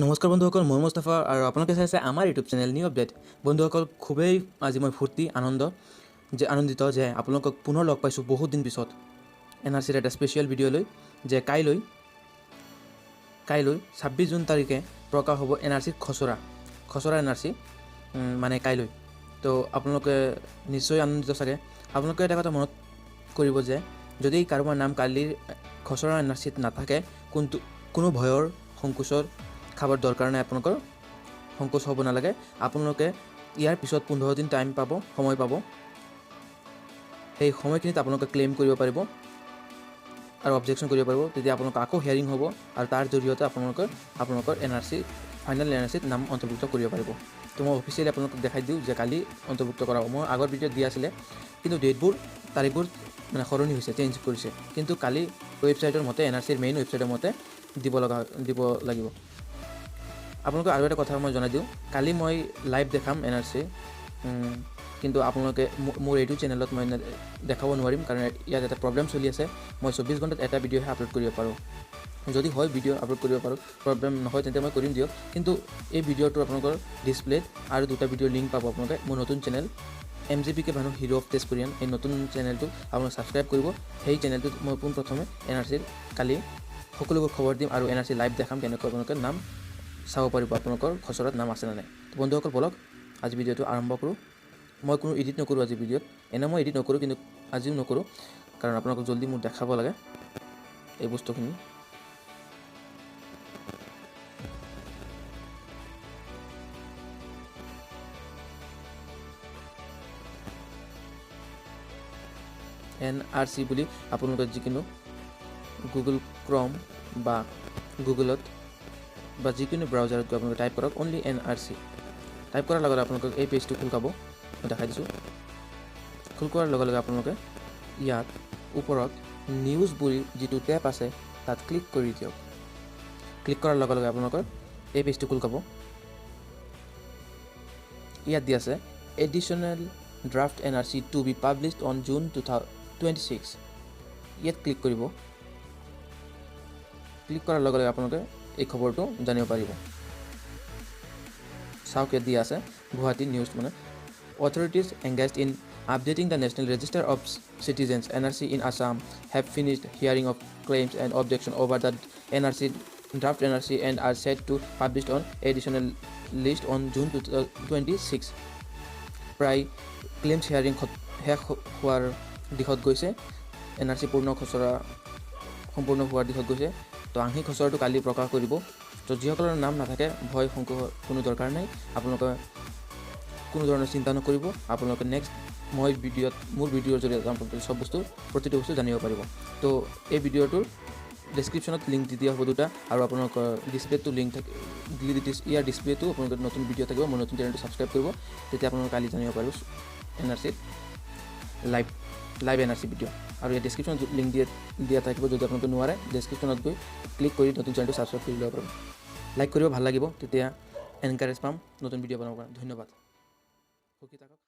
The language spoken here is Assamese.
নমস্কাৰ বন্ধুসকল, মই মুস্তাফা আৰু আপোনালোকে চাইছে আমাৰ ইউটিউব চেনেল নিউ আপডেট। বন্ধুসকল, খুবেই আজি মই ফূৰ্তি আনন্দ যে আনন্দিত যে আপোনালোকক পুনৰ লগ পাইছোঁ বহুত দিন পিছত এন আৰ চিৰ এটা স্পেচিয়েল ভিডিঅ' লৈ যে কাইলৈ 26 জুন তাৰিখে প্ৰকাশ হ'ব এন আৰ চিৰ খচৰা এন আৰ চি, মানে কাইলৈ। তো আপোনালোকে নিশ্চয় আনন্দিত চাগে। আপোনালোকে এটা কথা মনত কৰিব যে যদি কাৰোবাৰ নাম কালিৰ খচৰা এন আৰ চিত নাথাকে, কোনো ভয়ৰ সংকোচৰ খাবৰ দৰকাৰ নাই। আপোনালোকৰ সংকোচ হ'ব নালাগে। আপোনালোকে ইয়াৰ পিছত 15 দিন টাইম পাব, সময় পাব। সেই সময়খিনিত আপোনালোকে ক্লেইম কৰিব পাৰিব আৰু অবজেকশ্যন কৰিব পাৰিব। তেতিয়া আপোনালোকৰ আকৌ হিয়াৰিং হ'ব আৰু তাৰ জৰিয়তে আপোনালোকে আপোনালোকৰ N R C, final N R চিত নাম অন্তৰ্ভুক্ত কৰিব পাৰিব। তো মই অফিচিয়েলি আপোনালোকক দেখাই দিওঁ যে কালি অন্তৰ্ভুক্ত কৰা হ'ব। মই আগৰ ভিডিঅ'ত দিয়া আছিলে, কিন্তু ডেটবোৰ, তাৰিখবোৰ মানে সলনি হৈছে, চেঞ্জ কৰিছে। কিন্তু কালি ৱেবছাইটৰ মতে, এন আৰ চিৰ মেইন ৱেবছাইটৰ মতে দিব লাগিব। আপোনালোকক আৰু এটা কথা মই জনাই দিওঁ, কালি মই লাইভ দেখাম এন আৰ চি, কিন্তু আপোনালোকে মোৰ এইটো চেনেলত মই দেখাব নোৱাৰিম, কাৰণ ইয়াত এটা প্ৰব্লেম চলি আছে। মই 24 ঘণ্টাত এটা ভিডিঅ'হে আপলোড কৰিব পাৰোঁ। যদি হয় ভিডিঅ' আপলোড কৰিব পাৰোঁ, প্ৰব্লেম নহয় তেন্তে মই কৰিম দিয়ক। কিন্তু এই ভিডিঅ'টো আপোনালোকৰ ডিছপ্লেত আৰু দুটা ভিডিঅ'ৰ লিংক পাব। আপোনালোকে মোৰ নতুন channel M G P K Bhanu hero' of Tezpurian, এই নতুন চেনেলটো আপোনালোকে ছাবস্ক্ৰাইব কৰিব। সেই চেনেলটোত মই পোনপ্ৰথমে এন আৰ চিৰ কালি সকলোবোৰ খবৰ দিম আৰু এন আৰ চি লাইভ দেখাম, কেনেকৈ আপোনালোকে নাম চাব পাৰিব, আপোনালোকৰ খচৰাত নাম আছে নে নাই। তো বন্ধুসকল, ব'লক আজি ভিডিঅ'টো আৰম্ভ কৰোঁ। মই কোনো এডিট নকৰোঁ আজি ভিডিঅ'ত। এনে মই এডিট নকৰোঁ, কিন্তু আজিও নকৰোঁ, কাৰণ আপোনালোকক জল্দি মোক দেখাব লাগে এই বস্তুখিনি। এন আৰ চি বুলি আপোনালোকে যিকোনো গুগল ক্ৰম বা গুগলত বা যিকোনো ব্ৰাউজাৰত গৈ আপোনালোকে টাইপ কৰক only N R C. Type কৰাৰ লগে লগে আপোনালোকক এই পেজটো খোল খাব। মই দেখাই দিছোঁ। খোল খোৱাৰ লগে লগে আপোনালোকে ইয়াত ওপৰত নিউজ বুলি যিটো টেব আছে, তাত ক্লিক কৰি দিয়ক। ক্লিক কৰাৰ লগে লগে আপোনালোকৰ এই পেজটো খোল খাব। ইয়াত দি আছে "Additional draft NRC to be published on June 26"। ইয়াত ক্লিক কৰিব। ক্লিক কৰাৰ লগে লগে আপোনালোকে এই খবৰটো জানিব পাৰিব। চাওক, ইয়াত দিয়া আছে গুৱাহাটী নিউজ, মানে "Authorities engaged in updating the National Register of Citizens NRC in Assam have finished hearing of claims and objection over the NRC draft NRC and are set to publish on additional list on June 26." প্ৰায় ক্লেইমছ হিয়াৰিং শেষ হোৱাৰ দিশত গৈছে। এন আৰ চি পূৰ্ণ খচৰা সম্পূৰ্ণ হোৱাৰ দিশত গৈছে। তো আংশিক খচৰাটো কালি প্ৰকাশ কৰিব। তো যিসকলৰ নাম নাথাকে, ভয় সংকোচৰ কোনো দৰকাৰ নাই। আপোনালোকে কোনো ধৰণৰ চিন্তা নকৰিব। আপোনালোকে নেক্সট মই ভিডিঅ'ত, মোৰ ভিডিঅ'ৰ জৰিয়তে আপোনালোকে চব বস্তু, প্ৰতিটো বস্তু জানিব পাৰিব। তো এই ভিডিঅ'টোৰ ডেছক্ৰিপশ্যনত লিংক দি দিয়া হ'ব দুটা আৰু আপোনালোকৰ ডিছপ্লেটো লিংক থাকে ইয়াৰ ডিছপ্লেটো আপোনালোকৰ নতুন ভিডিঅ' থাকিব। মোৰ নতুন চেনেলটো ছাবস্ক্ৰাইব কৰিব, তেতিয়া আপোনালোকে কালি জানিব পাৰিব এন আৰ চিত live N R C video'. আৰু ইয়াত ডেছক্ৰিপশ্যনত লিংক দিয়া দিয়া থাকিব। যদি আপোনালোকে নোৱাৰে, ডেছক্ৰিপশ্যনত গৈ ক্লিক কৰি নতুন চেনেলটো ছাবস্ক্ৰাইব কৰি ল'ব পাৰিব। লাইক কৰিব, ভাল লাগিব, তেতিয়া এনকাৰেজ পাম নতুন ভিডিঅ' বনাব কাৰণে। ধন্যবাদ, সুখী থাকক।